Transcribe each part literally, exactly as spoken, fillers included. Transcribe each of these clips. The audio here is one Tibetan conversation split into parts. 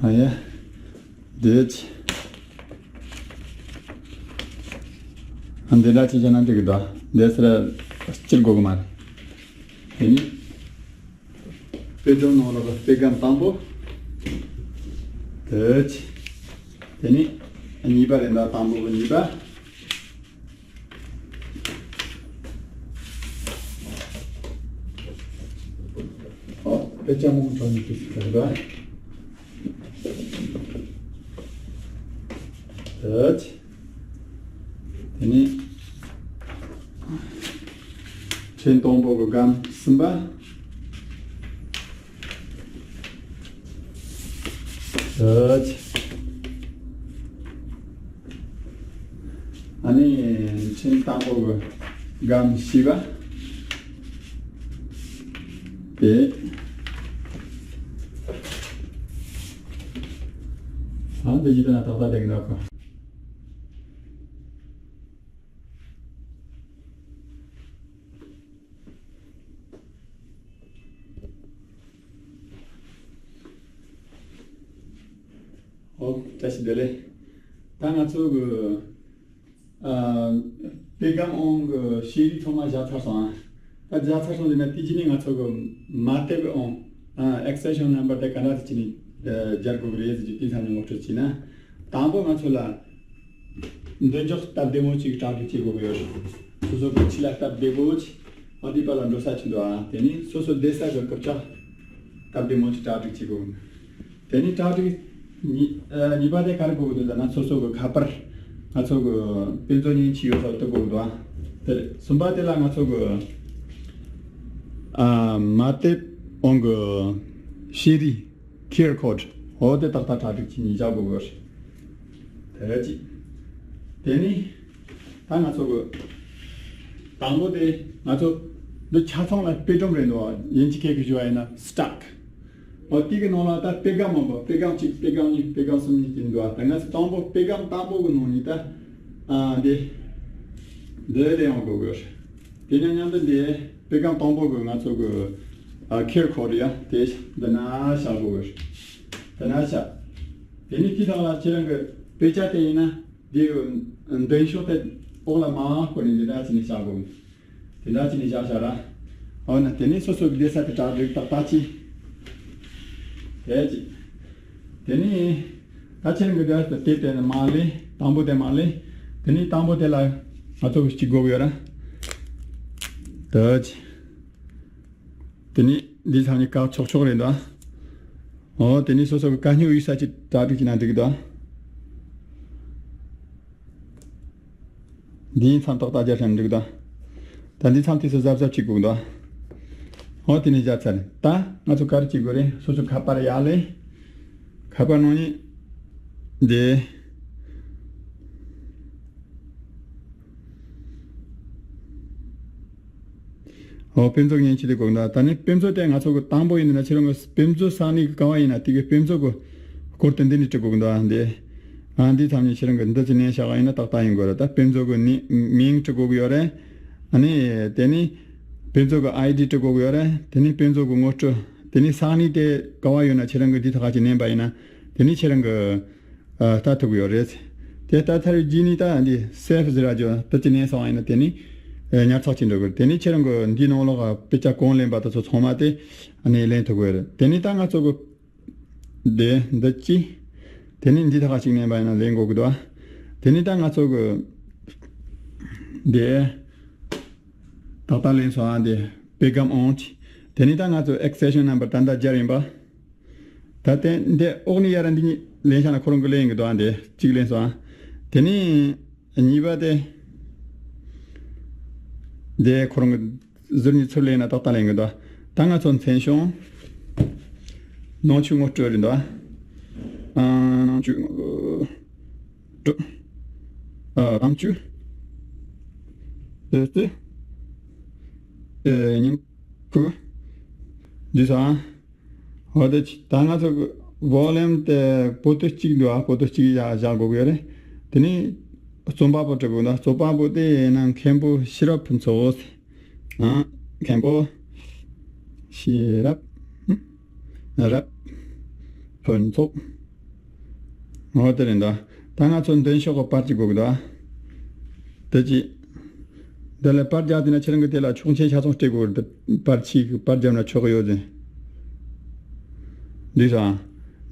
ཨ་ཡ། འདི་ཅི། ཨ་འདི་འདྲ་ཅི་བྱས་ན་འགྲིག་གི་འདུག་འདི་སེ་ར་སྐྱུར་དགོས་གི་མ་རེད། དེ་ནི། དཔེ་སྒྲོམ་ནང་ལོགས་ཀྱི་དཔེ་སྒམ་དང་པོ། དེ་ཅི། དེ་ནི། གཉིས་པ་རེད་འདུག་དང་པོ་གི་གཉིས་པ། ཨོ། དཔེ་ཆ་མང་དྲགས་ནས་དེ་ཟེར་གི་འདུག་དེ་ཅི། དེ་ནི། ཕྲེང་དང་པོ་གི་སྒམ་གསུམ་པ། དེ་ཅི། ཨ་ནི་ཕྲེང་དང་པོ་གི་སྒམ་བཞི་པ། དེ། ཨ་འདི་ཅི་ལྟ་ན་ཏག་ཏག་བསྡད་ཀྱི་འདུག་གོ། ཨོ། བཀྲ་ཤིས་བདེ་ལེགས། ད་ང་ཚོ་གི། ཨ། དཔེ་སྒམ་ཨང་གི་ཤེས་རིག་ཚང་མ་བཞག་ཚར་སོང་ཨ། ད་བཞག་ཚར་སོང་ཟེར་ན་དེ་རྗེས་ནས་ང་ཚོ་གི་མ་དེབ་ཨང་། ཨ། extension number དེ་ག་འདྲ་དེ་བྱས་ནས་སྦྱར་དགོས་ཀྱི་རེད་ཟེར་གྱི་དེ་ཚང་མ་ངོ་སྤྲོད་བྱས་ན། དང་པོ་ང་ཚོ་ལ། མདུན་ཅོག་སྟབས་བདེ་མོ་ཅིག་གྲ་སྒྲིག་བྱེད་དགོས་ཀྱི་ཡོད་རེད། སོ་སོ་གི་ཕྱི་ལ་སྟབས་བདེ་པོ་ཅིག་ཨ་འདི་པ་ལ་འགྲོ་ས་ཅིག་འདུག་ཨ། དེ་ནི་སོ་སོ་བསྡད་ས་གི་རྐུབ་བཀྱག་སྟབས་བདེ་མོ་ཅིག་གྲ་སྒྲིག་བྱེད་དགོས། དེ་ནི་གྲ་སྒྲིག་གཉིས་ཨ་གཉིས་པ་དེ་ག་རེ་དགོས་ཀྱི་འདུག་ཟེར་ན་སོ་སོ་གི་ཁ་པར། ང་ཚོ་གི་དཔེ་མཛོད་མཉེན་ཆས་ཡོད་ས་དེ་དགོས་ཀྱི་འདུག་ཨ། དེ་གསུམ་པ་དེ་ལ་ང་ཚོ་གི་ཨ་མ་དེབ་ཨང་གི་ཤེས་རིག་ཁིའུ་ཨར་ཀོཌ། འོ་དེ་ཏག་ཏག་གྲ་སྒྲིག་བྱས་ནས་བཞག་དགོས་ཀྱི་རེད། དེ་རེད་ཅིག་དེ་ནི། ད་ང་ཚོ་གི། དང་པོ་དེ་ང་ཚོ། འདི་ཆ་ཚང་ལ་དཔེ་སྒྲོམ་རེད་འདུག་ཨ། དབྱིན་ཇི་སྐད་ཀྱི་ཞུ་བ་ཡིན་ན་སི་ཊག་འོ་དེ་གི་ནང་ལ་ད་དཔེ་སྒམ་མང་པོ་དཔེ་སྒམ་གཅིག་དཔེ་སྒམ་གཉིས་དཔེ་སྒམ་གསུམ་གཉིས་ཀྱི་འདུག་ཨ། ད་ང་ཚོ་དང་པོ་དཔེ་སྒམ་དང་པོ་གི་ནང་ནས་ད། ཨ་འདི། འདི་ལེན་ཡོང་དགོས་ཀྱི་རེད། དེ་ནས་མཉམ་དུ་འདི་དཔེ་སྒམ་དང་པོ་གི་ང་ཚོ་གི་ཨ་ཁིའུ་ཨར་ཀོཌ་ཡ་དེ་འདི་ན་བཞག་དགོས་ཀྱི་རེད། འདི་ན་བཞག་དེ་ནས་དེ་དག་ལ་ཁྱེད་རང་གི་དཔེ་ཆ་དེ་ཡིན་ན་འདི་མདུན་ཤོག་དེ་འོག་ལ་མར་བསྐོར་ནས་འདི་འདྲ་བྱས་ནས་བཞག་དགོས། དེ་འདྲ་བྱས་ནས་བཞག་བཞག་ར། འོ་ན་དེ་ནས་སོ་སོ་གི་བསྡད་ས་དེ་གྲ་སྒྲིག་ཏག་ཏག་བྱས། དེ་ཅི། དེ་ནས། ད་ཁྱེད་རང་གི་དེ་དེ་དེ་ནས་མར་ལེན། དང་པོ་དེ་མར་ལེན། དེ་ནས་དང་པོ་དེ་ལ་ང་ཚོ་གཅིག་དགོས་ཀྱི་ཡོད་ར། ད་ཅི། དེ་ནས་འདི་ཚང་མ་བཀག་ཆོག་ཆོག་རེད་འདུག་འོ་དེ་ནས་སོ་སོ་གི་བཀའ་རྙོག་ཡོད་ས་ཅིག་གྲ་སྒྲིག་བྱས་ན་འགྲིག་གི་འདུག་འདིའི་མཚམས་ཏག་ཏག་རྒྱབ་བཞག་ན་འགྲིག་གི་འདུག་ད་འདི་མཚམས་དུས་སུ་གཟབ་གཟབ་བྱེད་དགོས་འདུག་འོ་དེ་ནས་བཞག་ཚར། ད་ང་ཚོ་ག་རེ་བྱེད་དགོས་རེད། སོ་སོ་ཁ་པར་ཡར་ལེན། ཁ་པར་ནང་ནས་འདི། འོ་དཔེ་མཛོད་མཉེན་ཆས་དེ་དགོས་འདུག་ད་ནི་དཔེ་མཛོད་དེ་ང་ཚོ་གི་དང་པོ་ཡིན་ན་ཁྱེད་རང་གི་དཔེ་མཛོད་ས་གནས་གི་ག་བ་ཡིན་ན་དེ་གི་དཔེ་མཛོད་གི་སྐོར་དེ་འདི་ནས་འབྲི་དགོས་འདུག་འདི། ཨ་འདི་ཐམས་ཅད་ཁྱེད་རང་གི་འདི་ཅི་ནས་བཞག་ཡིན་ན་ཏག་ཏག་ཡིན་དགོས་རེད། ད་དཔེ་མཛོད་གི་ནི་མིང་འབྲི་དགོས་གི་ཡོད་རེད། ཨ་ནི་དེ་ནི་དཔེ་མཛོད་གི་ཨའི་ཌི་འབྲི་དགོས་གི་ཡོད་རེད། དེ་ནི་དཔེ་མཛོད་གི་ངོ་སྤྲོད། དེ་ནི་ས་གནས་དེ་ག་བ་ཡོད་ན་ཁྱེད་རང་གི་འདི་ཐག་ཅིག་མནན་པ་ཡིན་ན་དེ་ནི་ཁྱེད་རང་གི་ཨ་ལྟ་ཐུབ་ཡོད་རེད། དེ་ལྟ་ཚར་རྗེས་ནས་ད་འདི་སེབ་ཟེར་ར་ཇོ་ད་ཅི་ནས་སོང་ཡིན་ན་དེ་ནི་ཨ་ཉར་ཚགས་བྱེད་འགྲོ་དགོས། དེ་ནི་ཁྱེད་རང་གི་འདི་ནང་ལོགས་ཀ་དཔེ་ཆ་གང་ལེན་པ་དེ་ཚོ་ཚང་མ་དེ་ཨ་ནི་ལེན་ཐུབ་ཀྱི་ཡོད་རེད། དེ་ནི་ད་ང་ཚོ་གི་འདི་འདི་ཅི། དེ་ནི་འདི་ཐག་ཅིག་མནན་པ་ཡིན་ན་ལེན་དགོས་ཀྱི་འདུག་དེ་ནི་ད་ང་ཚོ་གི་འདི་ཏག་ཏག་ལེན་སོང་ཨ། འདི་དཔེ་སྒམ་ཨང་ཅི། དེ་ནི་ད་ང་ཚོ་ཨེགས་ཊེན་ཤན་ནམ་བར་ད་ལྟ་སྦྱར་ཡིན་པ། ད་དེ་འདི་འོག་ནས་ཡར་འདི་གཉིས་ལེན་བཞག་ན་ཁོ་རང་གི་ལེན་གི་འདུག་ཨ། འདི་གཅིག་ལེན་སོང་ཨ། དེ་ནས་གཉིས་པ་དེ་འདི་ཁོ་རང་གི་ཟུར་གཉིས་ཚུར་ལེན་ན་ཏག་ཏག་ལེན་གི་འདུག་ད་ང་ཚོ་མཚན་བྱང་ནང་ཆོས་ངོ་སྤྲོད་རེད་འདུག་ཨ། ནང་ཆོས་ངོ་སྤྲོད། ཨ། རང་ཆོས། ཨེ་ཙི། ཨེ་ཉིང་ཁུ། འདི་ས། འོ་དེ་ད་ང་ཚོ་ཝོ་ལུམ་དེ་པོ་ཏོ་གཅིག་འདུག་ཨ། པོ་ཏོ་གཅིག་ཡ་བཞག་དགོས་ཀྱི་ཡོད་རེད། དེ་ནས་ རྩོམ་པ་པོ་འབྲི་དགོས་འདུག་རྩོམ་པ་པོ་དེ་ཡིན་ན་མཁན་པོ་ཤེས་རབ་ཕུན་ཚོགས། ཨ། མཁན་པོ་ཤེས་རབ། རབ། ཕུན་ཚོགས། འོ་དེ་རེད་འདུག་ད་ང་ཚོ་མདུན་ཕྱོགས་ཀྱི་པར་གཅིག་དགོས་ཀྱི་འདུག་དེ་གཅིག་དེ་ལས་པར་རྒྱག་དུས་ན་ཁྱེད་རང་གིས་དེ་ལ་ཕྱོགས་ཆའི་ཆ་ཚང་སྤྲད་དགོས་རེད། དེ་པར་ཆས་ཀྱི་པར་བརྒྱབ་ན་ཆོག་གི་ཡོད་ཟེར། འདི་ས།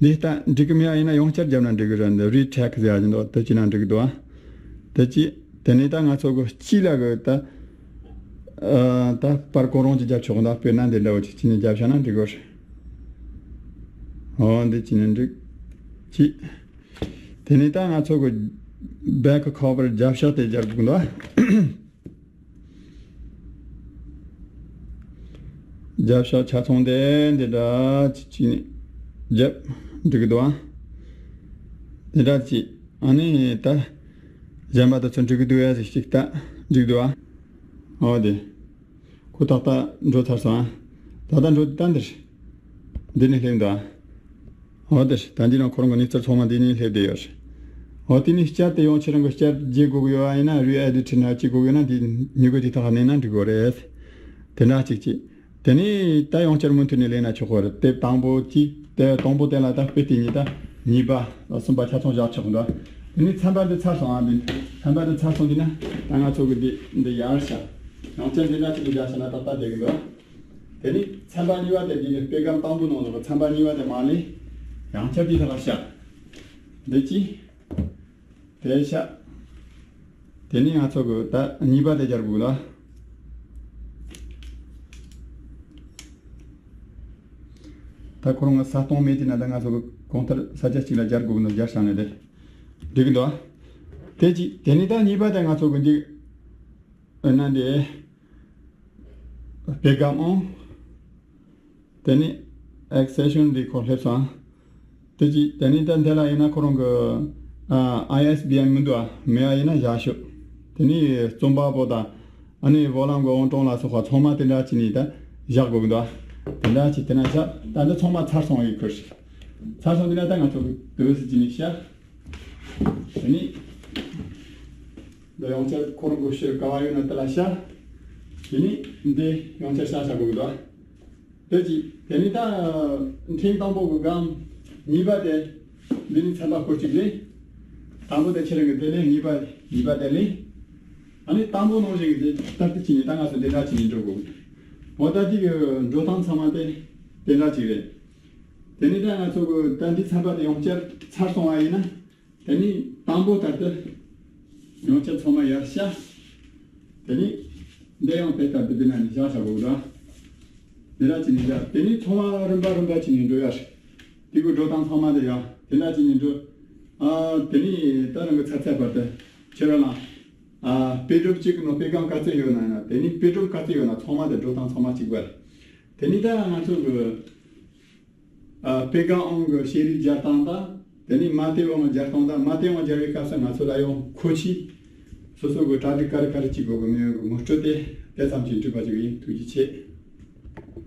འདི་ལྟ་འགྲིག་གི་མེད་པ་ཡིན་ན་ཡང་བསྐྱར་བརྒྱབ་ན་འགྲིག་གི་རེད། འདི་རི་ཊེག་ཟེར་ཡ་ཅིག་འདུག་དེ་བྱས་ན་འགྲིག་གི་འདུག་དེ་གཅིག་དེ་ནས་ད་ང་ཚོ་གི་སྤྱི་ལ་གི་ད། ཨ། ད་པར་གང་རུང་ཅིག་བརྒྱབ་ཆོག་གི་འདུག་དཔེར་ན་འདི་འདྲ་བོ་ཅིག་བྱས་ནས་བརྒྱབ་བཞག་ན་འགྲིག་གི་རེད། འོ་འདི་བྱས་ནས་འགྲིག་གཅིག་དེ་ནས་ད་ང་ཚོ་གི་བེག་ཁ་བར་རྒྱབ་ཤོག་དེ་སྦྱར་དགོས་འདུག་རྒྱབ་ཤོག་ཆ་ཚང་དེ་འདི་འདྲ་ཅིག་ནས་རྒྱབ་འགྲིག་གི་འདུག་ཨ། འདི་འདྲ་ཅིག་ཨ་ནི་ད་གཞན་པ་དེ་ཚོ་འགྲིག་གི་འདུག་ཨ། ཅིག་ཅིག་ད་འགྲིག་འདུག་ཨ། འོ་དེ། ཁོ་ཏག་ཏག་འགྲོ་ཚར་སོང་ཨ། ད་ལྟ་འགྲོ་དུས་ད་འདིར། འདི་ནས་སླེབས་འདུག་ཨ། འོ་དེར་ད་འདི་ནང་ཁོ་རང་གི་གནས་ཚུལ་ཚང་མ་འདི་ནས་སླེབས་བསྡད་ཡོད་རེད། འོ་དེ་ནས་བསྐྱར་དེ་ཡང་ཁྱེད་རང་གི་བསྐྱར་བརྗེ་དགོས་ཀྱི་ཡོད་པ་ཡིན་ན་རི་ཨེ་ཌི་ཊི་ན་བྱེད་དགོས་ཡོད་ན་འདི་མྱུ་གུ་དེ་དག་ནས་ན་འགྲིག་གི་རེད། དེ་འདྲ་གཅིག་གཅིག་དེ་ནས་ད་ཡང་བསྐྱར་མུ་མཐུད་ནས་ལེན་ན་ཆོག་གི་རེད། དེབ་དང་པོ་གཅིག་དེ་དང་པོ་དེ་ལ་ད་དཔེ་དེ་གཉིས་ད་གཉིས་པ་ལ་གསུམ་པ་ཆ་ཚང་བཞག་ཆོག་གི་འདུག་དེ་ནས་ཚན་པ་འདི་ཚར་སོང་ཨ། འདི་ཚན་པ་འདི་ཚར་སོང་དུས་ན་ད་ང་ཚོ་གི་འདི་འདི་ཡར་བཞག་ཡང་བསྐྱར་འདི་འདྲ་གཅིག་ནས་བཞག་བྱས་ན་ཏག་ཏག་བསྡད་གི་འདུག་དེ་ནས་ཚན་པ་གཉིས་པ་དེ་འདི་ནི་དཔེ་སྒམ་དང་པོ་ནང་ལོགས་ཚན་པ་གཉིས་པ་དེ་མར་ལེན་ཡང་བསྐྱར་འདི་ཐོག་ལ་བཞག་འདི་གཅིག་དེ་བཞག་དེ་ནས་ང་ཚོ་གི་ད་གཉིས་པ་དེ་སྦྱར་དགོས་ལ། ད་ཁོ་རང་གི་ས་སྟོང་མེད་དེ་ན་ད་ང་ཚོ་གི་གང་ལྟར་ས་ཆ་གཅིག་ལ་སྦྱར་དགོས་ནོ་སྦྱར་བཞག་ནས་དེ་འགྲིག་གི་འདུག་དེ་གཅིག་དེ་ནས་ད་གཉིས་པ་དེ་ང་ཚོ་གི་འདི་ཨ་ན་འདི་དཔེ་སྒམ་ཨང་། དེ་ནས་ཨེག་སེ་ཤན་འདི་ཁོ་སླེབས་སོང་། དེ་གཅིག་དེ་ནས་ད་འདི་ལ་ཡིན་ན་ཁོ་རང་གི་ཨ་ཨའི་ཨེས་བི་ཨེན་མི་འདུག་ཨ། མེད་པ་ཡིན་ན་བཞག་ཤོག་དེ་ནས་རྩོམ་པ་པོ་དང་ཨ་ནི་བོ་ལམ་གི་ཨང་གྲངས་ལ་སོགས་པ་ཚང་མ་དེ་འདྲ་བྱས་ནས་ད་བཞག་དགོས་ཀྱི་འདུག་ཨ། དེ་འདྲ་བྱས་དེ་ན་བཞག་ད་འདི་ཚང་མ་ཚར་སོང་བའི་ཁུལ། ཚར་སོང་དེ་ན་ད་ང་ཚོ་གི་དུས་སུ་བྱས་ནས་བཞག་དེ་ནས་འདི་ཡང་བསྐྱར་ཁོ་རང་གི་ཕྱིར་ག་བ་ཡོད་ན་དེ་ལ་བཞག་དེ་ནས་འདི་ཡང་བསྐྱར་བཞག་བཞག་དགོས་ཀྱི་འདུག་ཨ། དེ་གཅིག་དེ་ནས་ད་ཐེངས་དང་པོ་གི་སྒམ་གཉིས་པ་དེ་འདི་ནས་ཚན་པ་སྐོར་གཅིག་ལེན། དང་པོ་དེ་ཁྱེད་རང་གི་དེ་ལེན། གཉིས་པ་གཉིས་པ་དེ་ལེན། ཨ་ནི་དང་པོ་ནང་བཞིན་གྱི་དེ་ལྟར་དུ་བྱས་ནས་ད་ང་ཚོ་འདི་འདྲ་བྱས་ནས་འགྲོ་དགོས། འོ་ད་འདི་གི་འགྲོ་སྟངས་ཚང་མ་དེ་དེ་འདྲ་གཅིག་རེད། དེ་ནས་ད་ང་ཚོ་གི་ད་འདི་ཚན་པ་དེ་ཡང་བསྐྱར་ཚར་སོང་བ་ཡིན་ན། དེ་ནས་དང་པོ་ལྟར་དུ་ཡང་བསྐྱར་ཚང་མ་ཡར་བཞག་དེ་ནས་འདི་ཡང་དེ་ལྟར་དུ་འདི་ན་ནས་བཞག་བཞག་དགོས་ར། འདི་འདྲ་བྱས་ནས་བཞག་དེ་ནས་ཚང་མ་རིམ་པ་རིམ་པ་བྱས་ནས་འགྲོ་ཡ་རེད། དེ་གི་འགྲོ་སྟངས་ཚང་མ་དེ་ཡང་དེ་འདྲ་བྱས་ནས་འགྲོ། ཨ། དེ་ནས་ད་རང་གི་ཚ་ཚད་བར་དུ་ཁྱེད་རང་ལ། ཨ། དཔེ་སྒྲུབ་གཅིག་གི་ནང་དཔེ་སྒམ་ག་ཚོད་ཡོད་ན་ཡང་དེ་ནས་དཔེ་སྒྲུབ་ག་ཚོད་ཡོད་ན་ཚང་མ་དེ་འགྲོ་སྟངས་ཚང་མ་གཅིག་པ་རེད། དེ་ནས་ད་ང་ཚོ་གི་ཨ། དཔེ་སྒམ་ཨང་གི་ཤེས་རིག་སྦྱར་སྟངས་དང་། དེ་ནས་མ་ཏི་ཨང་སྦྱར་སྟངས་དང་། མ་ཏི་ཨང་སྦྱར་བའི་སྐབས་སུ་ང་ཚོ་ལ་ཡང་མཁོ་ཆས་སོ་སོ་གི་གྲ་སྒྲིག་ག་རེ་ག་རེ་བྱེད་དགོས་ཀྱི་མེད་ཀྱི་ངོ་སྤྲོད་དེ་དེ་ཙམ་གྱིས་འགྲིག་པ་ཞིག་ཡིན། ཐུགས་རྗེ་ཆེ།